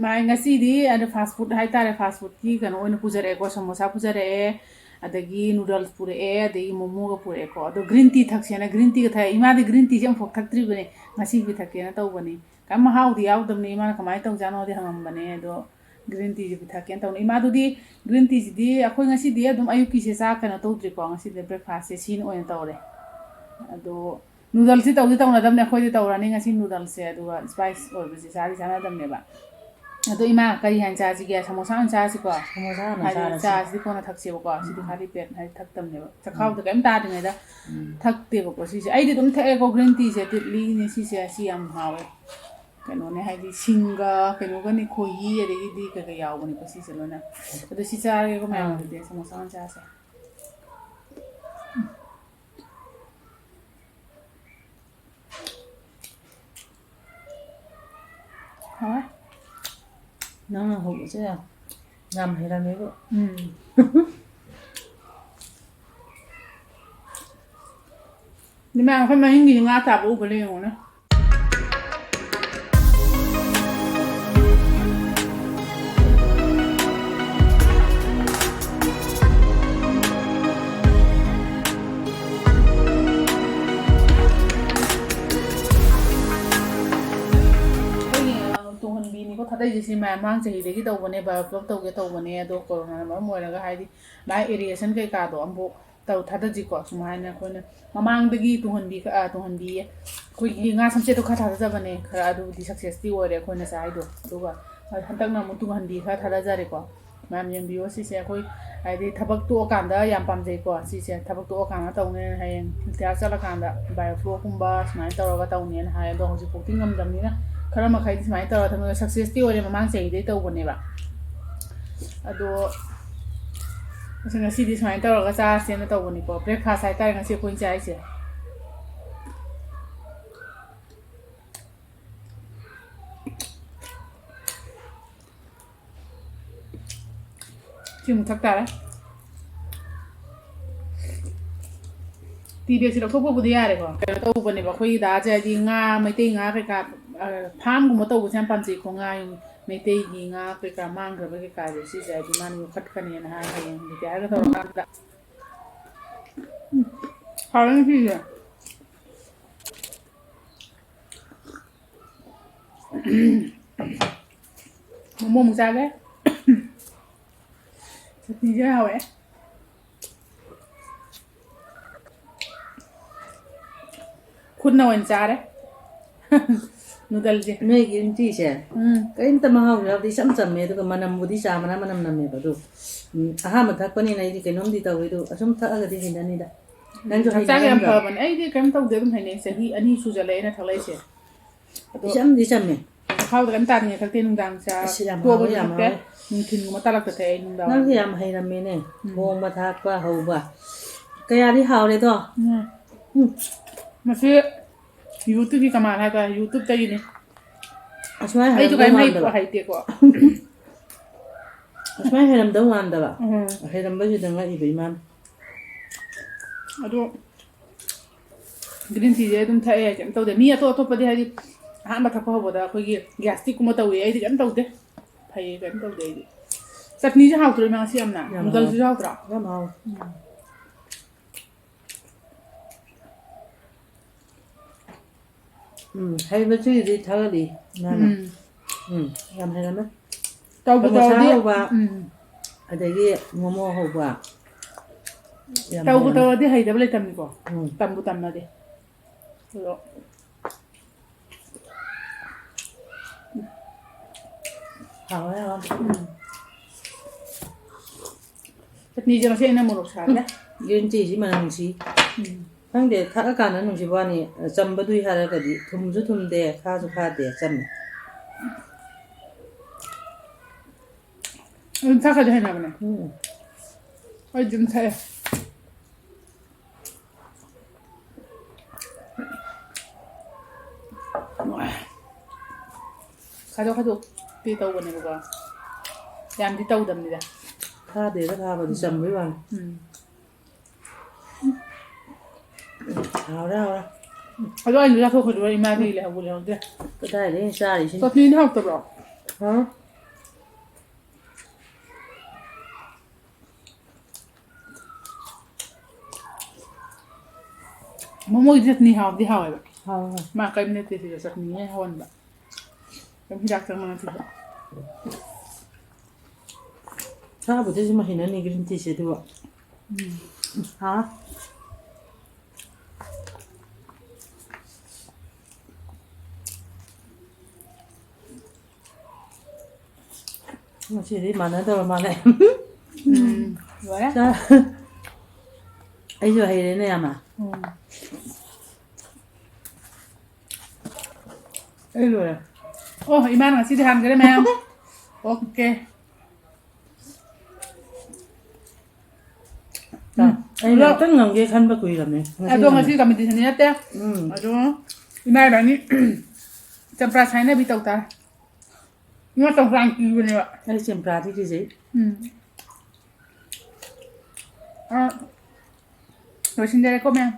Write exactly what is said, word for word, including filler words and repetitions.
ꯃꯥꯏ ꯉꯁꯤꯗꯤ ꯑꯗ fast food ꯍꯥꯏꯇꯥꯔꯦ, fast foodꯀꯤ ꯀꯩꯅꯣ ꯑꯣꯏꯅ ꯄꯨꯖꯔꯛꯑꯦꯀꯣ, ꯁꯃꯣꯁꯥ ꯄꯨꯖꯔꯛꯑꯦ, ꯑꯗꯒꯤ noodles ꯄꯨꯔꯛꯑꯦ, ꯑꯗꯒꯤ momoꯒ ꯄꯨꯔꯛꯑꯦꯀꯣ꯫ ꯑꯗꯣ green tea ꯊꯛꯁꯦꯅ green teaꯒ ꯊꯛꯑꯦ꯫ ꯏꯃꯥꯗꯤ green teaꯁꯦ ꯑꯃꯨꯛꯐꯥꯎ ꯊꯛꯇ꯭ꯔꯤꯕꯅꯦ, ꯉꯁꯤ ꯄꯤꯊꯛꯀꯦꯅ ꯇꯧꯕꯅꯤ꯫ ꯀꯩꯝ ꯃꯍꯥꯎꯗꯤ ꯌꯥꯎꯗꯕꯅꯤ, ꯏꯃꯥꯅ ꯀꯃꯥꯏꯅ ꯇꯧꯖꯥꯠꯅꯣꯗꯤ ꯍꯪꯉꯝꯕꯅꯦ꯫ ꯑꯗꯣ green teaꯁꯦ ꯄꯤꯊꯛꯀꯦꯅ ꯇꯧꯅꯤ꯫ ꯏꯃꯥꯗꯨꯗꯤ green teaꯁꯤꯗꯤ ꯑꯩꯈꯣꯏ ꯉꯁꯤꯗꯤ ꯑꯗꯨꯝ ꯑꯌꯨꯛꯀꯤꯁꯦ ꯆꯥ ꯀꯩꯅꯣ ꯇꯧꯗ꯭ꯔꯤꯀꯣ, ꯉꯁꯤꯗꯤ breakfastꯁꯦ ꯁꯤꯅ ꯑꯣꯏꯅ ꯇꯧꯔꯦ꯫ ꯑꯗꯣ noodlesꯁꯤ ꯇꯧꯗꯤ ꯇꯧꯅꯗꯕꯅꯦ, ꯑꯩꯈꯣꯏꯗꯤ ꯇꯧꯔꯅꯤ ꯉꯁꯤ noodlesꯁꯦ, ꯑꯗꯨꯒ spice ꯑꯣꯏꯕꯁꯦ ꯆꯥꯗꯤ ꯆꯥꯅꯗꯕꯅꯦꯕ꯫ ꯑꯗꯣ ꯏꯃꯥ, ꯀꯔꯤ ꯍꯥꯟꯅ ꯆꯥꯁꯤꯒꯦ? ꯁꯃꯣꯁꯥ ꯍꯥꯟꯅ ꯆꯥꯁꯤꯀꯣ? ꯁꯃꯣꯁꯥ ꯍꯥꯟꯅ ꯍꯥꯏꯗꯤ ꯆꯥꯔꯁꯤ꯫ ꯆꯥꯁꯤꯗꯤ ꯀꯣꯟꯅ ꯊꯛꯁꯦꯕꯀꯣ, ꯁꯤꯗꯤ ꯎꯝ꯫ ꯈꯥꯂꯤ ꯄꯦꯠ ꯍꯥꯏꯗꯤ ꯊꯛꯇꯕꯅꯦꯕ, ꯆꯈꯥꯎꯗ ꯎꯝ꯫ ꯀꯩꯝ ꯇꯥꯗ꯭ꯔꯤꯉꯩꯗ ꯎꯝ꯫ ꯊꯛꯇꯦꯕꯀꯣ ꯁꯤꯁꯦ꯫ ꯑꯩꯗꯤ ꯑꯗꯨꯝ ꯊꯛꯑꯦꯀꯣ green teaꯁꯦ, ꯇꯤꯠꯂꯤꯅꯦ ꯁꯤꯁꯦ, ꯁꯤ ꯌꯥꯝ ꯍꯥꯎꯋꯦ꯫ ꯀꯩꯅꯣꯅꯦ ꯍꯥꯏꯗꯤ ꯁꯤꯡꯒ ꯀꯩꯅꯣꯒꯅꯤ, ꯈꯣꯏꯍꯤ ꯑꯗꯒꯤꯗꯤ ꯀꯩꯀꯩ ꯌꯥꯎꯕꯅꯤꯀꯣ ꯁꯤꯁꯦ ꯂꯣꯏꯅ꯫ ꯑꯗꯣ ꯁꯤ ꯆꯥꯔꯒꯦꯀꯣ ꯃꯌꯥꯝ, ꯑꯥ꯫ ꯑꯗꯨꯗꯤ ꯁꯃꯣꯁꯥ ꯍꯥꯟꯅ ꯆꯥꯁꯦ꯫ ꯍꯥꯎꯋꯦ꯫ ꯅꯪꯅ ꯍꯧꯕꯁꯦ ꯌꯥꯝ ꯍꯩꯔꯝꯃꯦꯕꯨ꯫ ꯎꯝ꯫ ꯃꯌꯥꯝ ꯑꯩꯈꯣꯏ ꯃꯅꯤꯡꯒꯤꯗꯤ ꯉꯥ ꯆꯥꯕ ꯎꯕ ꯂꯩ ꯌꯦꯡꯉꯨꯅꯦ꯫ ꯑꯩꯈꯣꯏꯒꯤ, ꯑ, ꯇꯨꯡꯍꯟꯕꯤꯅꯤꯀꯣ ꯊꯥꯗꯩꯁꯦ, ꯁꯤ ꯃꯌꯥꯝ ꯃꯃꯥꯡ ꯆꯍꯤꯗꯒꯤ ꯇꯧꯕꯅꯦ, bio flock ꯇꯧꯒꯦ ꯇꯧꯕꯅꯦ, ꯑꯗꯣ ꯀꯣꯔꯣꯅꯥꯅ ꯃꯔꯝ ꯑꯣꯏꯔꯒ ꯍꯥꯏꯗꯤ ꯃꯥꯏ aeration ꯀꯩꯀꯥꯗꯣ ꯑꯃꯨꯛ ꯇꯧ ꯊꯥꯗꯁꯤꯀꯣ꯫ ꯁꯨꯃꯥꯏꯅ ꯑꯩꯈꯣꯏꯅ ꯃꯃꯥꯡꯗꯒꯤ ꯇꯨꯡꯍꯟꯕꯤ ꯈ-, ꯑ, ꯇꯨꯡꯍꯟꯕꯤ ꯑꯩꯈꯣꯏꯒꯤ ꯉꯥ ꯁꯝꯆꯦꯠꯇꯣ ꯈꯔ ꯊꯥꯗꯖꯕꯅꯦ, ꯈꯔ ꯑꯗꯨꯕꯨꯗꯤ successꯇꯤ ꯑꯣꯏꯔꯦ ꯑꯩꯈꯣꯏꯅ ꯆꯥꯏꯗꯣ꯫ ꯑꯗꯨꯒ ꯍꯟꯗꯛꯅ ꯑꯃꯨꯛ ꯇꯨꯡꯍꯟꯕꯤ ꯈꯔ ꯊꯥꯗꯖꯔꯦꯀꯣ꯫ ꯃꯌꯥꯝ ꯌꯦꯡꯕꯤꯌꯣ ꯁꯤꯁꯦ, ꯑꯩꯈꯣꯏ ꯍꯥꯏꯗꯤ ꯊꯕꯛ ꯇꯣꯛꯑꯀꯥꯟꯗ ꯌꯥꯝ ꯄꯥꯝꯖꯩꯀꯣ ꯁꯤꯁꯦ, ꯊꯕꯛ ꯇꯣꯛꯑꯀꯥꯟꯗ ꯇꯧꯅꯦꯅ, ꯍꯌꯦꯡ retire ꯆꯠꯂꯀꯥꯟꯗ bio flockꯀꯨꯝꯕ ꯁꯨꯃꯥꯏꯅ ꯇꯧꯔꯒ ꯇꯧꯅꯦꯅ ꯍꯥꯏ꯫ ꯑꯗꯣ ꯍꯧꯖꯤꯛꯐꯥꯎꯗꯤ ꯉꯝꯗꯕꯅꯤꯅ ꯈꯔ ꯃꯈꯩꯗꯤ ꯁꯨꯃꯥꯏꯅ ꯇꯧꯔꯒ ꯊꯝꯃꯒ successꯇꯤ ꯑꯣꯏꯔꯦ, ꯃꯃꯥꯡ ꯆꯍꯤꯗꯩ ꯇꯧꯕꯅꯦꯕ꯫ ꯑꯗꯣ ꯑꯁ, ꯉꯁꯤꯗꯤ ꯁꯨꯃꯥꯏꯅ ꯇꯧꯔꯒ ꯆꯥꯔꯁꯦꯅ ꯇꯧꯕꯅꯤꯀꯣ, breakfast ꯍꯥꯏꯇꯥꯔꯦ ꯉꯁꯤ ꯑꯩꯈꯣꯏꯅ ꯆꯥꯔꯤꯁꯦ꯫ ꯁꯤ ꯑꯃꯨꯛ ꯊꯛ ꯇꯥꯔꯦ꯫ Tea bagꯁꯦ ꯂꯧꯊꯣꯛꯄꯕꯨꯗꯤ ꯌꯥꯔꯦꯀꯣ, ꯀꯩꯅꯣ ꯇꯧꯕꯅꯦꯕ ꯑꯩꯈꯣꯏꯒꯤ ꯗꯥꯁꯦ, ꯍꯥꯏꯗꯤ ꯉꯥ, ꯃꯩꯇꯩ ꯉꯥ ꯀꯩꯀꯥ ꯑ, ꯐꯥꯝꯒꯨꯝꯕ ꯇꯧꯕꯁꯦ ꯌꯥꯝ ꯄꯥꯝꯖꯩꯀꯣ꯫ ꯉꯥ, ꯃꯩꯇꯩꯒꯤ ꯉꯥ ꯀꯩꯀꯥ ꯃꯥꯡꯈ꯭ꯔꯕ ꯀꯩꯀꯥꯁꯦ, ꯁꯤꯁꯦ ꯍꯥꯏꯗꯤ ꯃꯥꯅ ꯌꯣꯛꯈꯠꯀꯅꯦꯅ ꯍꯥꯏ, ꯍꯌꯦꯡ ꯔꯤꯇꯥꯌꯔꯒ ꯇꯧꯔꯀꯥꯟꯗ꯫ ꯎꯝ, ꯍꯥꯎꯔꯅꯤ ꯁꯤꯁꯦ꯫ ꯃꯣꯃꯣ ꯑꯃꯨꯛ ꯆꯥꯒꯦ꯫ ꯆꯠꯅꯤꯁꯦ ꯍꯥꯎꯋꯦ꯫ ꯈꯨꯠꯅ ꯑꯣꯏꯅ ꯆꯥꯔꯦ꯫ ꯅꯨꯗꯜꯁꯦ꯫ ꯅꯣꯏꯒꯤ green teaꯁꯦ ꯎꯝ꯫ ꯀꯔꯤꯝꯇ ꯃꯍꯥꯎ ꯌꯥꯎꯗꯦ, ꯏꯆꯝ ꯆꯝꯃꯦ, ꯑꯗꯨꯒ ꯃꯅꯝꯕꯨꯗꯤ ꯆꯥ ꯃꯅꯥ ꯃꯅꯝ ꯅꯝꯃꯦꯕ꯫ ꯑꯗꯨ, ꯎꯝ, ꯑꯍꯥꯟꯕ ꯊꯛꯄꯅꯤꯅ ꯑꯩꯗꯤ ꯀꯩꯅꯣꯝꯗꯤ ꯇꯧꯋꯦ, ꯑꯗꯨ ꯑꯁꯨꯝ ꯊꯛꯑꯒꯗꯤ ꯍꯩꯅꯅꯤꯗ꯫ ꯅꯪꯁꯨ ꯍꯛꯆꯥꯡ ꯌꯥꯝ ꯍꯩꯅꯔꯝꯗ꯭ꯔꯣ? ꯐꯕꯅꯦ꯫ ꯑꯩꯗꯤ ꯀꯩꯝ ꯇꯧꯗꯦ, ꯑꯗꯨꯝ ꯍꯩꯅꯩ꯫ ꯆꯍꯤ ꯑꯅꯤ ꯁꯨꯖꯜꯂꯛꯑꯦ ꯑꯩꯅ ꯊꯛꯂꯛꯏꯁꯦ꯫ ꯑꯗꯣ ꯏꯆꯝꯗꯤ ꯆꯝꯃꯦ꯫ ꯆꯥꯛꯈꯥꯎꯗ ꯀꯩꯝ ꯇꯥꯅꯤꯡꯉꯥꯏ ꯊꯛꯇꯦ, ꯅꯨꯡꯗꯥꯡ ꯆꯥ ꯑꯁ, ꯌꯥꯝ ꯇꯣꯛꯑꯕꯁꯨ ꯍꯥꯎꯋꯦ, ꯌꯥꯝ ꯊꯛꯇꯦ꯫ ꯍꯥꯎꯋꯦ꯫ ꯅꯨꯡꯊꯤꯟꯒꯨꯝꯕ ꯇꯥꯂꯛꯇ ꯊꯛꯑꯦ ꯑꯩ ꯅꯨꯡꯗꯥꯡ ꯅꯪꯁꯦ ꯋꯥꯏꯔꯝ꯫ ꯌꯥꯝ ꯍꯩꯔꯝꯃꯦꯅꯦ꯫ ꯎꯝ꯫ ꯊꯣꯡꯕ ꯊꯥꯛꯄ ꯍꯧꯕ꯫ ꯀꯌꯥꯗꯤ ꯍꯥꯎꯔꯦꯗꯣ꯫ ꯎꯝ꯫ ꯎꯝ꯫ ꯃꯁꯤ YouTubeꯀꯤ ꯀꯃꯥꯟ ꯍꯥꯏꯇꯥꯔꯦ, YouTubeꯇꯒꯤꯅꯤ꯫ ꯑꯁꯨꯃꯥꯏꯅ ꯑꯩꯁꯨ ꯍꯩꯔꯝꯗꯧ ꯀꯔꯤꯝ ꯍꯩ-, ꯃꯥꯟꯗꯕ꯫ ꯍꯩꯇꯦꯀꯣ꯫ ꯑꯁꯨꯃꯥꯏꯅ ꯍꯩꯔꯝꯗꯧ ꯃꯥꯟꯗꯕ꯫ ꯎꯝ꯫ ꯍꯩꯔꯝꯕꯁꯤꯗ ꯉꯛꯏꯕ ꯏꯃꯥꯅ꯫ ꯑꯗꯣ green teaꯁꯦ ꯑꯗꯨꯝ ꯊꯛꯑꯦ, ꯀꯩꯝ ꯇꯧꯗꯦ꯫ ꯃꯤ ꯑꯇꯣꯞ ꯑꯇꯣꯞꯄꯗꯤ ꯍꯥꯏꯗꯤ ꯑꯍꯥꯟꯕ ꯊꯛꯄ ꯍꯧꯕꯗ ꯑꯩꯈꯣꯏꯒꯤ gastricꯀꯨꯝꯕ ꯇꯧꯋꯤ, ꯑꯩꯗꯤ ꯀꯩꯝ ꯇꯧꯗꯦ꯫ ꯐꯩꯌꯦ, ꯀꯩꯝ ꯇꯧꯗꯦ ꯑꯩꯗꯤ꯫ ꯆꯠꯅꯤꯁꯦ ꯍꯥꯎꯇ꯭ꯔꯣ ꯏꯃꯥ ꯉꯁꯤ ꯌꯥꯝꯅ? ꯌꯥꯝ ꯍꯥꯎꯋꯦ꯫ Noodleꯁꯤꯁꯨ ꯍꯥꯎꯇ꯭ꯔꯣ? ꯌꯥꯝ ꯍꯥꯎꯋꯦ꯫ ꯎꯝ꯫ ꯎꯝ, ꯍꯩꯕꯁꯤꯒꯤꯗꯤ ꯊꯥꯒꯠꯂꯤ ꯃꯥꯅ꯫ ꯎꯝ꯫ ꯎꯝ, ꯌꯥꯝ ꯍꯩꯔꯝꯃꯦ꯫ ꯇꯧꯕꯨ ꯁꯃꯣꯁꯥ ꯇꯧꯔꯗꯤ, ꯍꯧꯕ, ꯎꯝ꯫ ꯑꯗꯒꯤ ꯃꯣꯃꯣ ꯍꯧꯕ꯫ ꯌꯥꯝ ꯇꯧꯕꯨ ꯍꯩꯔꯝꯃꯦ꯫ ꯇꯧꯔꯗꯤ ꯍꯩꯇꯕ ꯂꯩꯇꯕꯅꯤꯀꯣ꯫ ꯎꯝ꯫ ꯇꯝꯕꯨ ꯇꯝꯃꯗꯤ꯫ ꯑꯗꯣ ꯍꯥꯎꯋꯦ, ꯍꯥꯎꯋꯦ꯫ ꯎꯝ꯫ ꯆꯠꯅꯤꯁꯦ ꯉꯁꯤ ꯑꯩꯅ ꯃꯣꯔꯣꯛ ꯁꯥꯗ꯭ꯔꯦ꯫ Green teaꯁꯤ ꯃꯅꯝ ꯅꯨꯡꯁꯤ꯫ ꯎꯝ꯫ ꯈꯪꯗꯦ, ꯊꯛꯑꯀꯥꯟꯗ ꯅꯨꯡꯁꯤꯕ ꯋꯥꯅꯤ, ꯆꯝꯕꯗꯨꯏ ꯍꯥꯏꯔꯒꯗꯤ ꯊꯨꯝꯁꯨ ꯊꯨꯝꯗꯦ, ꯈꯥꯁꯨ ꯈꯥꯗꯦ, ꯆꯝꯃꯦ꯫ ꯑꯗꯨꯝ ꯊꯛꯈ꯭ꯔꯗꯤ ꯍꯩꯅꯕꯅꯦ꯫ ꯎꯝ꯫ ꯑꯩ ꯑꯗꯨꯝ ꯊꯛꯑꯦ꯫ ꯈꯥꯗꯣꯛ ꯈꯥꯗꯣꯛꯇꯤ ꯇꯧꯕꯅꯦꯕꯀꯣ꯫ ꯌꯥꯝꯗꯤ ꯇꯧꯗꯕꯅꯤꯗ꯫ ꯈꯥꯗꯦꯗ, ꯈꯥꯕꯗꯤ ꯎꯝ꯫ ꯆꯝꯕꯩ ꯋꯥꯅꯤ꯫ ꯎꯝ꯫ ꯍꯥꯎꯔꯦ, ꯍꯥꯎꯔꯦ꯫ ꯑꯗꯣ ꯑꯩꯅ ꯆꯥꯊꯣꯛꯈ꯭ꯔꯗꯨꯒ ꯏꯃꯥꯗꯤ ꯂꯩꯍꯧꯕ ꯂꯩꯍꯧꯗꯦ꯫ ꯀꯗꯥꯏꯗꯒꯤ ꯆꯥꯔꯤꯁꯤꯅ? ꯆꯠꯅꯤꯗꯤ ꯍꯥꯎꯇꯕ꯭ꯔꯣ? ꯍꯥ? ꯃꯣꯃꯣꯒꯤ ꯆꯠꯅꯤ ꯍꯥꯎꯗꯤ ꯍꯥꯎꯋꯦꯕ꯫ ꯍꯥꯎꯋꯦ꯫ ꯃꯥ ꯀꯔꯤꯝ ꯅꯠꯇꯦ ꯁꯤꯗ ꯆꯠꯅꯤꯅꯦ ꯍꯥꯎꯍꯟꯕ꯫ ꯀꯔꯤꯝ ꯍꯤꯗꯥꯛ ꯆꯪꯕ ꯅꯠꯇꯦ ꯁꯤꯗ꯫ ꯆꯥꯕꯨꯗꯤ ꯁꯤ ꯃꯍꯩꯅꯅꯤ green teaꯁꯦ ꯑꯗꯨꯒ꯫ ꯎꯝ꯫ ꯍꯥ? ꯉꯁꯤꯗꯤ ꯃꯥꯟꯅꯗꯕ ꯃꯥꯜꯂꯦ꯫ ꯎꯝ, ꯂꯣꯏꯔꯦ꯫ ꯆꯥ-, ꯑꯩꯁꯨ ꯍꯩꯔꯦꯅꯦ ꯌꯥꯝꯅ꯫ ꯎꯝ꯫ ꯑꯩ ꯂꯣꯏꯔꯦ꯫ ꯑꯣ, ꯏꯃꯥꯅ ꯉꯁꯤꯗꯤ ꯍꯥꯟꯈ꯭ꯔꯦ ꯃꯌꯥꯝ꯫ OK꯫ ꯎꯝ꯫ ꯑꯩꯅ ꯑꯗꯣ ꯑꯝꯇꯪ ꯉꯝꯒꯦ ꯈꯟꯕ ꯀꯨꯏꯔꯕꯅꯦ꯫ ꯉꯁꯤ ꯑꯗꯣ ꯉꯝꯃꯦ꯫ ꯉꯁꯤ competitionꯗꯤ ꯅꯠꯇꯦ꯫ ꯎꯝ꯫ ꯑꯗꯣ ꯏꯃꯥ ꯏꯕꯥꯅꯤ ꯆꯝꯄ꯭ꯔꯥ ꯁꯥꯏꯅꯕꯤ ꯇꯧ ꯇꯥꯔꯦ꯫ ꯏꯃꯥ ꯆꯝꯄ꯭ꯔꯥ ꯌꯥꯝ ꯀꯤꯕꯅꯦꯕ꯫ ꯑꯩ ꯆꯝꯄ꯭ꯔꯥꯗꯤ ꯀꯤꯖꯩ꯫ ꯎꯝ꯫ ꯑ, ꯂꯣꯏꯁꯤꯟꯖꯔꯦꯀꯣ ꯃꯌꯥꯝ꯫